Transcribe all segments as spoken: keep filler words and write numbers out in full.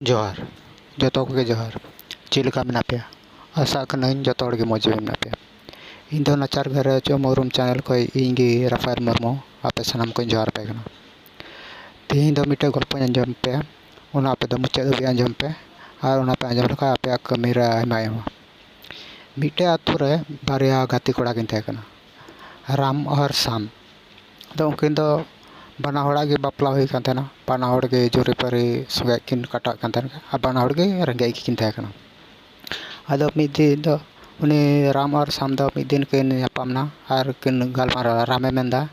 ᱡᱚᱦᱟᱨ, ᱡᱚᱛᱚ ᱠᱚᱜᱮ ᱡᱚᱦᱟᱨ᱾ ᱪᱮᱫ ᱞᱮᱠᱟ ᱢᱮᱱᱟᱜ ᱯᱮᱭᱟ? ᱟᱥᱟᱜ ᱠᱟᱹᱱᱟᱹᱧ ᱡᱚᱛᱚ ᱦᱚᱲ ᱜᱮ ᱢᱚᱡᱽ ᱜᱮ ᱢᱮᱱᱟᱜ ᱯᱮᱭᱟ᱾ ᱤᱧ ᱫᱚ ᱱᱟᱪᱟᱨ ᱜᱷᱟᱨᱚᱸᱡᱽ ᱩᱢ ᱩᱨᱩᱢ ᱪᱮᱱᱮᱞ ᱠᱷᱚᱱ ᱤᱧ ᱜᱮ ᱨᱟᱯᱷᱟᱭᱮᱞ ᱢᱩᱨᱢᱩ ᱟᱯᱮ ᱥᱟᱱᱟᱢ ᱠᱚᱧ ᱡᱚᱦᱟᱨ ᱟᱯᱮ ᱠᱟᱱᱟ᱾ ᱛᱮᱦᱮᱧ ᱫᱚ ᱢᱤᱫᱴᱮᱡ ᱜᱚᱞᱯᱚᱧ ᱟᱸᱡᱚᱢ ᱯᱮᱭᱟ, ᱚᱱᱟ ᱟᱯᱮ ᱫᱚ ᱢᱩᱪᱟᱹᱫ ᱫᱷᱟᱹᱵᱤᱡ ᱟᱸᱡᱚᱢ ᱯᱮ, ᱟᱨ ᱚᱱᱟ ᱯᱮ ᱟᱸᱡᱚᱢ ᱞᱮᱠᱷᱟᱱ ᱟᱯᱮᱭᱟᱜ ᱠᱟᱹᱢᱤ ᱨᱮ ᱟᱭᱢᱟ ᱮᱢᱟ᱾ ᱢᱤᱫᱴᱮᱡ ᱟᱛᱳ ᱨᱮ ᱵᱟᱨᱭᱟ ᱜᱟᱛᱮ ᱠᱚᱲᱟ ᱠᱤᱱ ᱛᱟᱦᱮᱸ ᱠᱟᱱᱟ, ᱨᱟᱢ ᱟᱨ ᱥᱟᱢ᱾ ᱟᱫᱚ ᱩᱱᱠᱤᱱ ᱫᱚ ᱵᱟᱱᱟ ᱦᱚᱲᱟᱜ ᱜᱮ ᱵᱟᱯᱞᱟ ᱦᱩᱭ ᱠᱟᱱ ᱛᱟᱦᱮᱱᱟ, ᱵᱟᱱᱟ ᱦᱚᱲ ᱜᱮ ᱡᱩᱨᱤᱯᱟᱹᱨᱤ ᱥᱚᱸᱜᱮ ᱠᱤᱱ ᱠᱟᱴᱟᱜ ᱠᱟᱱ ᱛᱟᱦᱮᱱᱟ, ᱟᱨ ᱵᱟᱱᱟ ᱦᱚᱲ ᱜᱮ ᱨᱮᱸᱜᱮᱡ ᱜᱮᱠᱤᱱ ᱛᱟᱦᱮᱸ ᱠᱟᱱᱟ᱾ ᱟᱫᱚ ᱢᱤᱫ ᱫᱤᱱ ᱫᱚ ᱩᱱᱤ ᱨᱟᱢ ᱟᱨ ᱥᱟᱢ ᱫᱚ ᱢᱤᱫ ᱫᱤᱱ ᱠᱤᱱ ᱧᱟᱯᱟᱢ ᱮᱱᱟ ᱟᱨ ᱠᱤᱱ ᱜᱟᱞᱢᱟᱨᱟᱣᱟ᱾ ᱨᱟᱢᱮ ᱢᱮᱱᱫᱟ,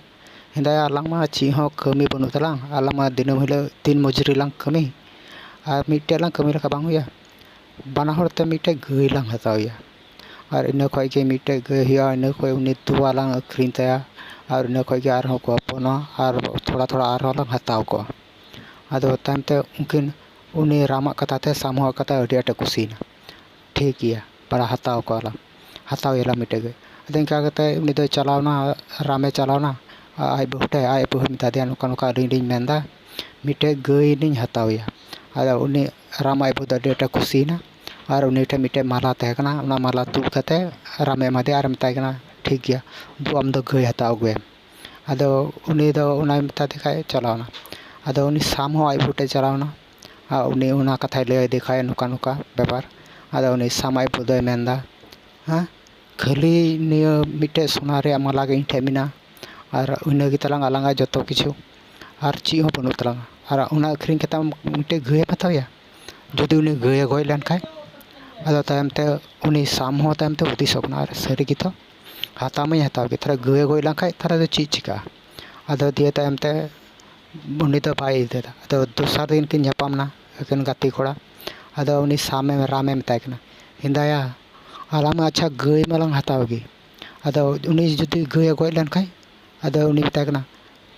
ᱦᱮᱸᱫᱟᱭᱟ, ᱟᱞᱟᱝ ᱢᱟ ᱪᱮᱫ ᱦᱚᱸ ᱠᱟᱹᱢᱤ ᱵᱟᱹᱱᱩᱜ ᱛᱟᱞᱟᱝ, ᱟᱞᱟᱝ ᱢᱟ ᱫᱤᱱᱟᱹᱢ ᱦᱤᱞᱳᱜ ᱫᱤᱱ ᱢᱚᱡᱩᱨᱤ ᱞᱟᱝ ᱠᱟᱹᱢᱤ, ᱟᱨ ᱢᱤᱫᱴᱮᱡ ᱞᱟᱝ ᱠᱟᱹᱢᱤ ᱞᱮᱠᱷᱟᱱ ᱵᱟᱝ ᱦᱩᱭᱩᱜᱼᱟ? ᱵᱟᱱᱟ ᱦᱚᱲ ᱛᱮ ᱢᱤᱫᱴᱮᱡ ᱜᱟᱹᱭ ᱞᱟᱝ ᱦᱟᱛᱟᱣ ᱮᱭᱟ, ᱟᱨ ᱤᱱᱟᱹ ᱠᱷᱚᱡ ᱜᱮ ᱢᱤᱫᱴᱮᱡ ᱜᱟᱹᱭ ᱦᱩᱭᱩᱜᱼᱟ, ᱤᱱᱟᱹ ᱠᱷᱚᱡ ᱩᱱᱤ ᱛᱚᱣᱟ ᱞᱟᱝ ᱟᱹᱠᱷᱨᱤᱧ ᱛᱟᱭᱟ, ᱟᱨ ᱤᱱᱟᱹ ᱠᱷᱚᱡ ᱜᱮ ᱟᱨᱦᱚᱸ ᱠᱚ ᱦᱚᱯᱚᱱᱚᱜᱼᱟ, ᱟᱨ ᱛᱷᱚᱲᱟ ᱛᱷᱚᱲᱟ ᱟᱨᱦᱚᱸ ᱞᱟᱝ ᱦᱟᱛᱟᱣ ᱠᱚᱣᱟ᱾ ᱟᱫᱚ ᱛᱟᱭᱚᱢ ᱛᱮ ᱩᱱᱠᱤᱱ, ᱩᱱᱤ ᱨᱟᱢᱟᱜ ᱠᱟᱛᱷᱟ ᱛᱮ ᱥᱟᱢᱩᱣᱟᱜ ᱠᱟᱛᱷᱟ ᱟᱹᱰᱤ ᱟᱸᱴᱮ ᱠᱩᱥᱤᱭᱮᱱᱟ᱾ ᱴᱷᱤᱠ ᱜᱮᱭᱟ, ᱵᱟᱲᱟ ᱦᱟᱛᱟᱣ ᱠᱚᱣᱟᱞᱟᱝ, ᱦᱟᱛᱟᱣ ᱮᱭᱟᱞᱟᱝ ᱢᱤᱫᱴᱮᱡ ᱜᱟᱹᱭ᱾ ᱟᱫᱚ ᱤᱱᱠᱟ ᱠᱟᱛᱮ ᱩᱱᱤ ᱫᱚᱭ ᱪᱟᱞᱟᱣᱱᱟ, ᱨᱟᱢᱮ ᱪᱟᱞᱟᱣᱱᱟ ᱟᱡ ᱵᱟᱹᱦᱩ ᱴᱷᱮᱡ᱾ ᱟᱡ ᱵᱟᱹᱦᱩᱭ ᱢᱮᱛᱟ ᱫᱮᱭᱟ, ᱱᱚᱝᱠᱟ ᱱᱚᱝᱠᱟ ᱟᱹᱞᱤᱧ ᱞᱤᱧ ᱢᱮᱱᱫᱟ, ᱢᱤᱫᱴᱮᱡ ᱜᱟᱹᱭ ᱞᱤᱧ ᱦᱟᱛᱟᱣ ᱮᱭᱟ᱾ ᱟᱫᱚ ᱩᱱᱤ ᱨᱟᱢ ᱟᱡ ᱵᱟᱹᱦᱩ ᱫᱚ ᱟᱹᱰᱤ ᱟᱸᱴᱮ ᱠᱩᱥᱤᱭᱮᱱᱟ, ᱟᱨ ᱩᱱᱤ ᱴᱷᱮᱱ ᱢᱤᱫᱴᱮᱡ ᱢᱟᱞᱟ ᱛᱟᱦᱮᱸ ᱠᱟᱱᱟ, ᱚᱱᱟ ᱢᱟᱞᱟ ᱛᱩᱫ ᱠᱟᱛᱮ ᱨᱟᱢᱮ ᱮᱢᱟ ᱫᱮᱭᱟ ᱟᱨ ᱢᱮᱛᱟᱭ ᱠᱟᱱᱟ, ᱴᱷᱤᱠ ᱜᱮᱭᱟ, ᱫᱩ ᱟᱢ ᱫᱚ ᱜᱟᱹᱭ ᱦᱟᱛᱟᱣ ᱟᱹᱜᱩᱭᱮᱢ᱾ ᱟᱫᱚ ᱩᱱᱤ ᱫᱚ ᱚᱱᱟᱭ ᱢᱮᱛᱟ ᱫᱮ ᱠᱷᱟᱡ ᱪᱟᱞᱟᱣᱱᱟ᱾ ᱟᱫᱚ ᱩᱱᱤ ᱥᱟᱢ ᱦᱚᱸ ᱟᱡ ᱵᱟᱹᱦᱩ ᱴᱷᱮᱡ ᱪᱟᱞᱟᱣᱱᱟ, ᱟᱨ ᱩᱱᱤ ᱚᱱᱟ ᱠᱟᱛᱷᱟᱭ ᱞᱟᱹᱭ ᱟᱫᱮ ᱠᱷᱟᱡ, ᱱᱚᱝᱠᱟ ᱱᱚᱝᱠᱟ ᱵᱮᱯᱟᱨ᱾ ᱟᱫᱚ ᱩᱱᱤ ᱥᱟᱢ ᱟᱡ ᱵᱟᱹᱦᱩ ᱫᱚᱭ ᱢᱮᱱᱫᱟ, ᱦᱮᱸ, ᱠᱷᱟᱹᱞᱤ ᱱᱤᱭᱟᱹ ᱢᱤᱫᱴᱮᱡ ᱥᱳᱱᱟ ᱨᱮᱭᱟᱜ ᱢᱟᱞᱟ ᱜᱮ ᱤᱧ ᱴᱷᱮᱡ ᱢᱮᱱᱟᱜᱼᱟ, ᱟᱨ ᱤᱱᱟᱹ ᱜᱮ ᱛᱟᱞᱟᱝ ᱟᱞᱟᱝᱟᱜ ᱡᱚᱛᱚ ᱠᱤᱪᱷᱩ, ᱟᱨ ᱪᱮᱫ ᱦᱚᱸ ᱵᱟᱹᱱᱩᱜ ᱛᱟᱞᱟᱝᱟ᱾ ᱟᱨ ᱚᱱᱟ ᱟᱹᱠᱷᱨᱤᱧ ᱠᱟᱛᱮ ᱟᱢ ᱢᱤᱫᱴᱮᱡ ᱜᱟᱹᱭᱮᱢ ᱦᱟᱛᱟᱣᱮᱭᱟ? ᱡᱩᱫᱤ ᱩᱱᱤ ᱜᱟᱹᱭᱮ ᱜᱚᱡ ᱞᱮᱱᱠᱷᱟᱡ? ᱟᱫᱚ ᱛᱟᱭᱚᱢ ᱛᱮ ᱩᱱᱤ ᱥᱟᱢ ᱦᱚᱸ ᱛᱟᱭᱚᱢ ᱛᱮ ᱦᱩᱫᱤᱥᱚᱜ ᱠᱟᱱᱟ, ᱟᱨ ᱥᱟᱹᱨᱤ ᱜᱮᱛᱚ ᱦᱟᱛᱟᱣ ᱢᱟᱧ ᱦᱟᱛᱟᱣ ᱜᱮ, ᱛᱟᱦᱞᱮ ᱜᱟᱹᱭᱮ ᱜᱚᱡ ᱞᱮᱱᱠᱷᱟᱡ ᱛᱟᱦᱞᱮ ᱫᱚ ᱪᱮᱫ ᱪᱤᱠᱟᱹᱜᱼᱟ? ᱟᱫᱚ ᱫᱤᱭᱮ ᱛᱟᱭᱚᱢ ᱛᱮ ᱩᱱᱤ ᱫᱚ ᱵᱟᱭ ᱤᱫᱤ ᱞᱮᱫᱟ᱾ ᱟᱫᱚ ᱫᱚᱥᱟᱨ ᱫᱤᱱ ᱠᱤᱱ ᱧᱟᱯᱟᱢ ᱮᱱᱟ ᱟᱹᱠᱤᱱ ᱜᱟᱛᱮ ᱠᱚᱲᱟ᱾ ᱟᱫᱚ ᱩᱱᱤ ᱥᱟᱢᱮ, ᱨᱟᱢᱮ ᱢᱮᱛᱟᱭ ᱠᱟᱱᱟ, ᱦᱮᱸᱫᱟᱭᱟ, ᱟᱞᱟᱝ ᱢᱟ ᱟᱪᱪᱷᱟ ᱜᱟᱹᱭ ᱢᱟᱞᱟᱝ ᱦᱟᱛᱟᱣ ᱜᱮ, ᱟᱫᱚ ᱩᱱᱤ ᱡᱩᱫᱤ ᱜᱟᱹᱭᱮ ᱜᱚᱡ ᱞᱮᱱᱠᱷᱟᱡ? ᱟᱫᱚ ᱩᱱᱤ ᱢᱮᱛᱟᱭ ᱠᱟᱱᱟ,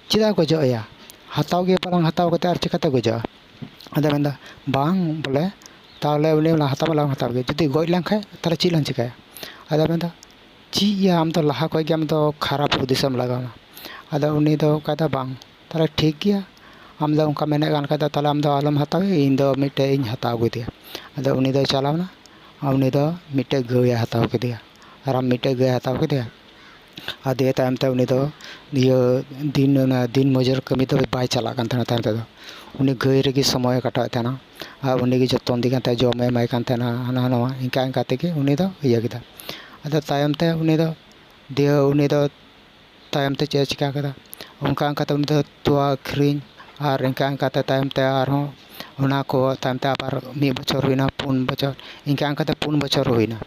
ᱪᱮᱫᱟᱜ ᱜᱚᱡᱚᱜ ᱟᱭᱟ? ᱦᱟᱛᱟᱣ ᱜᱮ ᱵᱟᱞᱟᱝ ᱦᱟᱛᱟᱣ ᱠᱟᱛᱮ ᱟᱨ ᱪᱤᱠᱟᱹᱛᱮ ᱜᱚᱡᱚᱜᱼᱟ? ᱟᱫᱚ ᱢᱮᱱᱫᱟ, ᱵᱟᱝ ᱵᱚᱞᱮ, ᱛᱟᱦᱚᱞᱮ ᱩᱱᱤ ᱚᱱᱟ ᱦᱟᱛᱟᱣ ᱵᱟᱞᱟᱝ ᱦᱟᱛᱟᱣ ᱜᱮ, ᱡᱩᱫᱤ ᱜᱚᱡ ᱞᱮᱱᱠᱷᱟᱡ ᱛᱟᱦᱚᱞᱮ ᱪᱮᱫ ᱞᱟᱝ ᱪᱤᱠᱟᱹᱭᱟ? ᱟᱫᱚ ᱢᱮᱱᱫᱟ, ᱪᱮᱫ ᱭᱟ, ᱟᱢ ᱫᱚ ᱞᱟᱦᱟ ᱠᱷᱚᱡ ᱜᱮ ᱟᱢ ᱫᱚ ᱠᱷᱟᱨᱟᱯ ᱦᱩᱫᱤᱥᱮᱢ ᱞᱟᱜᱟᱣᱱᱟ᱾ ᱟᱫᱚ ᱩᱱᱤ ᱫᱚ ᱚᱱᱠᱟᱭᱫᱟ, ᱵᱟᱝ, ᱛᱟᱦᱚᱞᱮ ᱴᱷᱤᱠ ᱜᱮᱭᱟ, ᱟᱢ ᱫᱚ ᱚᱱᱠᱟ ᱢᱮᱱᱮᱫ ᱠᱟᱱ ᱠᱷᱟᱡ ᱫᱚ ᱛᱟᱦᱚᱞᱮ ᱟᱢ ᱫᱚ ᱟᱞᱚᱢ ᱦᱟᱛᱟᱣᱟ, ᱤᱧ ᱫᱚ ᱢᱤᱫᱴᱮᱡ ᱤᱧ ᱦᱟᱛᱟᱣ ᱠᱮᱫᱮᱭᱟ᱾ ᱟᱫᱚ ᱩᱱᱤ ᱫᱚᱭ ᱪᱟᱞᱟᱣᱱᱟ, ᱟᱨ ᱩᱱᱤ ᱫᱚ ᱢᱤᱫᱴᱮᱡ ᱜᱟᱹᱭ ᱮ ᱦᱟᱛᱟᱣ ᱠᱮᱫᱮᱭᱟ᱾ ᱟᱨ ᱟᱢ ᱢᱤᱫᱴᱮᱡ ᱜᱟᱹᱭ ᱮ ᱦᱟᱛᱟᱣ ᱠᱮᱫᱮᱭᱟ᱾ ᱟᱨ ᱫᱤᱭᱮ ᱛᱟᱭᱚᱢ ᱛᱮ ᱩᱱᱤ ᱫᱚ ᱤᱭᱟᱹ ᱫᱤᱱ, ᱚᱱᱟ ᱫᱤᱱ ᱢᱚᱡᱩᱨ ᱠᱟᱹᱢᱤ ᱫᱚ ᱵᱟᱭ ᱪᱟᱞᱟᱜ ᱠᱟᱱ ᱛᱟᱦᱮᱱᱟ᱾ ᱛᱟᱭᱚᱢ ᱛᱮᱫᱚ ᱩᱱᱤ ᱜᱟᱹᱭ ᱨᱮᱜᱮ ᱥᱚᱢᱚᱭᱮ ᱠᱟᱴᱟᱣᱮᱫ ᱛᱟᱦᱮᱱᱟ᱾ ᱟᱨ ᱩᱱᱤ ᱜᱮ ᱡᱚᱛᱚᱱ ᱤᱫᱤ ᱠᱟᱱ ᱛᱟᱦᱮᱱᱟ, ᱡᱚᱢᱮ ᱮᱢᱟᱭ ᱠᱟᱱ ᱛᱟᱦᱮᱱᱟ, ᱦᱟᱱᱟ ᱱᱟᱣᱟ, ᱤᱱᱠᱟ ᱤᱱᱠᱟ ᱛᱮᱜᱮ ᱩᱱᱤ ᱫᱚ ᱤᱭᱟᱹ ᱠᱮᱫᱟ᱾ ᱟᱫᱚ ᱛᱟᱭᱚᱢ ᱛᱮ ᱩᱱᱤ ᱫᱚ, ᱫᱤᱭᱮ ᱩᱱᱤ ᱫᱚ ᱛᱟᱭᱚᱢ ᱛᱮ ᱪᱮᱫ ᱮ ᱪᱤᱠᱟ ᱠᱮᱫᱟ? ᱚᱱᱠᱟ ᱚᱱᱠᱟ ᱛᱮ ᱩᱱᱤ ᱫᱚ ᱛᱚᱣᱟ ᱟᱹᱠᱷᱨᱤᱧ, ᱟᱨ ᱤᱱᱠᱟ ᱤᱱᱠᱟ ᱛᱮ ᱛᱟᱭᱚᱢ ᱛᱮ ᱟᱨᱦᱚᱸ ᱚᱱᱟ ᱠᱚ ᱛᱟᱭᱚᱢ ᱛᱮ ᱟᱵᱟᱨ ᱢᱤᱫ ᱵᱚᱪᱷᱚᱨ ᱦᱩᱭᱱᱟ, ᱯᱩᱱ ᱵᱚᱪᱷᱚᱨ, ᱤᱱᱠᱟ ᱤᱱᱠᱟ ᱛᱮ ᱯᱩᱱ ᱵᱚᱪᱷᱚᱨ ᱦᱩᱭᱱᱟ᱾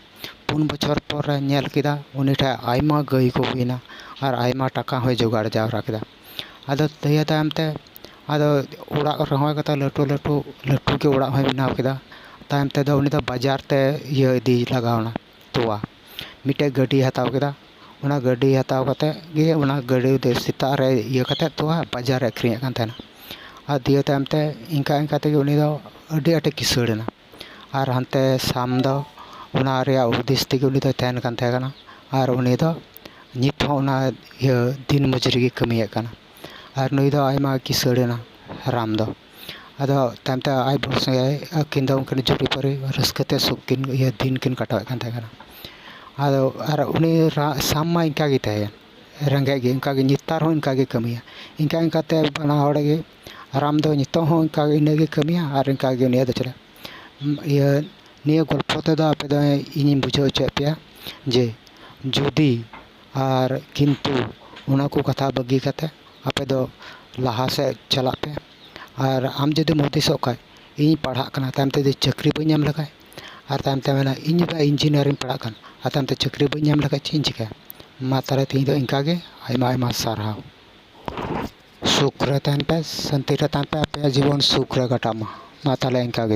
ᱯᱩᱱ ᱵᱚᱪᱷᱚᱨ ᱯᱚᱨᱮ ᱧᱮᱞ ᱠᱮᱫᱟ ᱩᱱᱤ ᱴᱷᱮᱱ ᱟᱭᱢᱟ ᱜᱟᱹᱭ ᱠᱚ ᱦᱩᱭᱱᱟ ᱟᱨ ᱟᱭᱢᱟ ᱴᱟᱠᱟ ᱦᱚᱸᱭ ᱡᱚᱜᱟᱲ ᱡᱟᱣᱨᱟ ᱠᱮᱫᱟ᱾ ᱟᱫᱚ ᱫᱤᱭᱮ ᱛᱟᱭᱚᱢ ᱛᱮ ᱟᱫᱚ ᱚᱲᱟᱜ ᱨᱚᱦᱚᱭ ᱠᱟᱛᱮ ᱞᱟᱹᱴᱩ ᱞᱟᱹᱴᱩ, ᱞᱟᱹᱴᱩ ᱜᱮ ᱚᱲᱟᱜ ᱦᱚᱸᱭ ᱵᱮᱱᱟᱣ ᱠᱮᱫᱟ᱾ ᱛᱟᱭᱚᱢ ᱛᱮᱫᱚ ᱩᱱᱤ ᱫᱚ ᱵᱟᱡᱟᱨ ᱛᱮ ᱤᱭᱟᱹ ᱤᱫᱤ ᱞᱟᱜᱟᱣ ᱮᱱᱟ, ᱛᱚᱣᱟ᱾ ᱢᱤᱫᱴᱮᱡ ᱜᱟᱹᱰᱤ ᱦᱟᱛᱟᱣ ᱠᱮᱫᱟ᱾ ᱚᱱᱟ ᱜᱟᱹᱰᱤ ᱦᱟᱛᱟᱣ ᱠᱟᱛᱮ ᱜᱮ ᱚᱱᱟ ᱜᱟᱹᱰᱤ ᱫᱚ ᱥᱮᱛᱟᱜ ᱨᱮ ᱤᱭᱟᱹ ᱠᱟᱛᱮ ᱛᱚᱣᱟ ᱵᱟᱡᱟᱨ ᱨᱮ ᱟᱹᱠᱷᱨᱤᱧᱮᱫ ᱠᱟᱱ ᱛᱟᱦᱮᱱᱟ᱾ ᱟᱨ ᱫᱤᱭᱮ ᱛᱟᱭᱚᱢ ᱛᱮ ᱤᱱᱠᱟ ᱤᱱᱠᱟ ᱛᱮᱜᱮ ᱩᱱᱤ ᱫᱚ ᱟᱹᱰᱤ ᱟᱸᱴᱮ ᱠᱤᱥᱟᱹᱲ ᱮᱱᱟ᱾ ᱟᱨ ᱦᱟᱱᱛᱮ ᱥᱟᱢ ᱫᱚ ᱚᱱᱟ ᱨᱮᱭᱟᱜ ᱦᱩᱫᱤᱥ ᱛᱮᱜᱮ ᱩᱱᱤ ᱫᱚᱭ ᱛᱟᱦᱮᱱ ᱠᱟᱱ ᱛᱟᱦᱮᱸ ᱠᱟᱱᱟ᱾ ᱟᱨ ᱩᱱᱤ ᱫᱚ ᱱᱤᱛ ᱦᱚᱸ ᱚᱱᱟ ᱤᱭᱟᱹ ᱫᱤᱱ ᱢᱚᱡᱩᱨᱤ ᱜᱮ ᱠᱟᱹᱢᱤᱭᱮᱫ ᱠᱟᱱᱟ᱾ ᱟᱨ ᱱᱩᱭ ᱫᱚ ᱟᱭᱢᱟ ᱠᱤᱥᱟᱹᱲ ᱮᱱᱟ, ᱨᱟᱢ ᱫᱚ᱾ ᱟᱫᱚ ᱛᱟᱭᱚᱢ ᱛᱮ ᱟᱡ ᱵᱟᱹᱦᱩ ᱥᱚᱸᱜᱮ ᱟᱹᱠᱤᱱ ᱫᱚ ᱩᱱᱠᱤᱱ ᱡᱩᱨᱤᱯᱟᱹᱨᱤ ᱨᱟᱹᱥᱠᱟᱹ ᱛᱮ ᱥᱩᱠ ᱠᱤᱱ, ᱤᱭᱟᱹ ᱫᱤᱱ ᱠᱤᱱ ᱠᱟᱴᱟᱣᱮᱫ ᱠᱟᱱ ᱛᱟᱦᱮᱸ ᱠᱟᱱᱟ᱾ ᱟᱫᱚ ᱟᱨ ᱩᱱᱤ ᱨᱟ-, ᱥᱟᱢ ᱢᱟ ᱤᱱᱠᱟ ᱜᱮ ᱛᱟᱦᱮᱸᱭᱮᱱ, ᱨᱮᱸᱜᱮᱡ ᱜᱮ, ᱤᱱᱠᱟ ᱜᱮ ᱱᱮᱛᱟᱨ ᱦᱚᱸ ᱤᱱᱠᱟ ᱜᱮ ᱠᱟᱹᱢᱤᱭᱟ᱾ ᱤᱱᱠᱟ ᱤᱱᱠᱟ ᱛᱮ ᱵᱟᱱᱟ ᱦᱚᱲ ᱜᱮ, ᱨᱟᱢ ᱫᱚ ᱱᱤᱛᱚᱜ ᱦᱚᱸ ᱤᱱᱠᱟ ᱜᱮ, ᱤᱱᱟᱹ ᱜᱮ ᱠᱟᱹᱢᱤᱭᱟ ᱟᱨ ᱤᱱᱠᱟ ᱜᱮ ᱩᱱᱤᱭᱟᱜ ᱫᱚ ᱪᱟᱞᱟᱜᱼᱟ᱾ ᱤᱭᱟᱹ, ᱱᱤᱭᱟᱹ ᱜᱚᱞᱯᱷᱚ ᱛᱮᱫᱚ ᱟᱯᱮ ᱫᱚ ᱤᱧᱤᱧ ᱵᱩᱡᱷᱟᱹᱣ ᱦᱚᱪᱚᱭᱮᱫ ᱯᱮᱭᱟ ᱡᱮ ᱡᱩᱫᱤ ᱟᱨ ᱠᱤᱱᱛᱩ ᱚᱱᱟ ᱠᱚ ᱠᱟᱛᱷᱟ ᱵᱟᱹᱜᱤ ᱠᱟᱛᱮ ᱟᱯᱮ ᱫᱚ ᱞᱟᱦᱟ ᱥᱮᱫ ᱪᱟᱞᱟᱜ ᱯᱮ᱾ ᱟᱨ ᱟᱢ ᱡᱩᱫᱤᱢ ᱦᱩᱫᱤᱥᱚᱜ ᱠᱷᱟᱡ, ᱤᱧ ᱯᱟᱲᱦᱟᱜ ᱠᱟᱱᱟ, ᱛᱟᱭᱚᱢ ᱛᱮ ᱡᱩᱫᱤ ᱪᱟᱹᱠᱨᱤ ᱵᱟᱹᱧ ᱧᱟᱢ ᱞᱮᱠᱷᱟᱡ, ᱟᱨ ᱛᱟᱭᱚᱢ ᱛᱮ ᱢᱮᱱᱟ, ᱤᱧ ᱫᱚ ᱤᱧᱡᱤᱱᱤᱭᱟᱨᱤᱝ ᱯᱟᱲᱦᱟᱜ ᱠᱟᱱ, ᱟᱨ ᱛᱟᱭᱚᱢ ᱛᱮ ᱪᱟᱹᱠᱨᱤ ᱵᱟᱹᱧ ᱧᱟᱢ ᱞᱮᱠᱷᱟᱡ ᱪᱮᱫ ᱤᱧ ᱪᱤᱠᱟᱹᱭᱟ? ᱢᱟ ᱛᱟᱦᱚᱞᱮ ᱛᱮᱦᱮᱧ ᱫᱚ ᱤᱱᱠᱟ ᱜᱮ, ᱟᱭᱢᱟ ᱟᱭᱢᱟ ᱥᱟᱨᱦᱟᱣ᱾ ᱥᱩᱠ ᱨᱮ ᱛᱟᱦᱮᱱ ᱯᱮ, ᱥᱟᱹᱱᱛᱤ ᱨᱮ ᱛᱟᱦᱮᱱ ᱯᱮ, ᱟᱯᱮᱭᱟᱜ ᱡᱤᱵᱚᱱ ᱥᱩᱠ ᱨᱮ ᱠᱟᱴᱟᱜ ᱢᱟ᱾ ᱢᱟ ᱛᱟᱦᱚᱞᱮ ᱤᱱᱠᱟ ᱜᱮ᱾